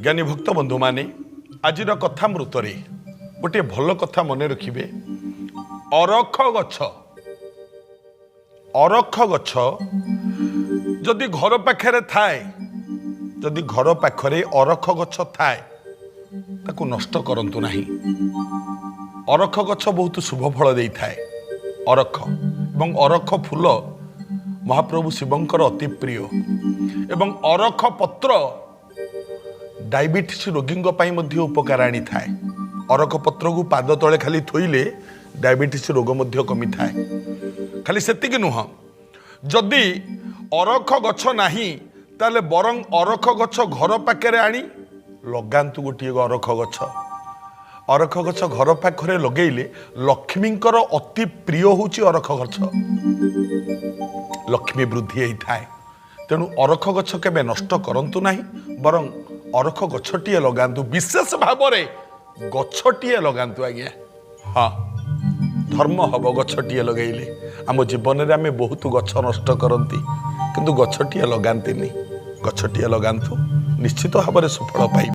ଜ୍ଞାନୀ ଭକ୍ତ ବନ୍ଧୁମାନେ, ଆଜିର କଥାମୃତରେ ଗୋଟିଏ ଭଲ କଥା ମନେ ରଖିବେ। ଅରଖ ଗଛ, ଅରଖ ଗଛ ଯଦି ଘର ପାଖରେ ଥାଏ, ଯଦି ଘର ପାଖରେ ଅରଖ ଗଛ ଥାଏ, ତାକୁ ନଷ୍ଟ କରନ୍ତୁ ନାହିଁ। ଅରଖ ଗଛ ବହୁତ ଶୁଭ ଫଳ ଦେଇଥାଏ। ଅରଖ ଏବଂ ଅରଖ ଫୁଲ ମହାପ୍ରଭୁ ଶିବଙ୍କର ଅତି ପ୍ରିୟ ଏବଂ ଅରଖ ପତ୍ର ଡାଇବେଟିସ୍ ରୋଗୀଙ୍କ ପାଇଁ ମଧ୍ୟ ଉପକାର ଆଣିଥାଏ। ଅରଖ ପତ୍ରକୁ ପାଦ ତଳେ ଖାଲି ଥୋଇଲେ ଡାଇବେଟିସ୍ ରୋଗ ମଧ୍ୟ କମିଥାଏ। ଖାଲି ସେତିକି ନୁହଁ, ଯଦି ଅରଖ ଗଛ ନାହିଁ, ତାହେଲେ ବରଂ ଅରଖ ଗଛ ଘର ପାଖରେ ଆଣି ଲଗାନ୍ତୁ। ଗୋଟିଏ ଅରଖ ଗଛ, ଅରଖ ଗଛ ଘର ପାଖରେ ଲଗେଇଲେ, ଲକ୍ଷ୍ମୀଙ୍କର ଅତି ପ୍ରିୟ ହେଉଛି ଅରଖ ଗଛ, ଲକ୍ଷ୍ମୀ ବୃଦ୍ଧି ହେଇଥାଏ। ତେଣୁ ଅରଖ ଗଛ କେବେ ନଷ୍ଟ କରନ୍ତୁ ନାହିଁ, ବରଂ ଅରଖ ଗଛଟିଏ ଲଗାନ୍ତୁ। ବିଶେଷ ଭାବରେ ଗଛଟିଏ ଲଗାନ୍ତୁ ଆଜ୍ଞା। ହଁ, ଧର୍ମ ହବ ଗଛଟିଏ ଲଗେଇଲେ। ଆମ ଜୀବନରେ ଆମେ ବହୁତ ଗଛ ନଷ୍ଟ କରନ୍ତି, କିନ୍ତୁ ଗଛଟିଏ ଲଗାନ୍ତିନି। ଗଛଟିଏ ଲଗାନ୍ତୁ, ନିଶ୍ଚିତ ଭାବରେ ସୁଫଳ ପାଇବେ।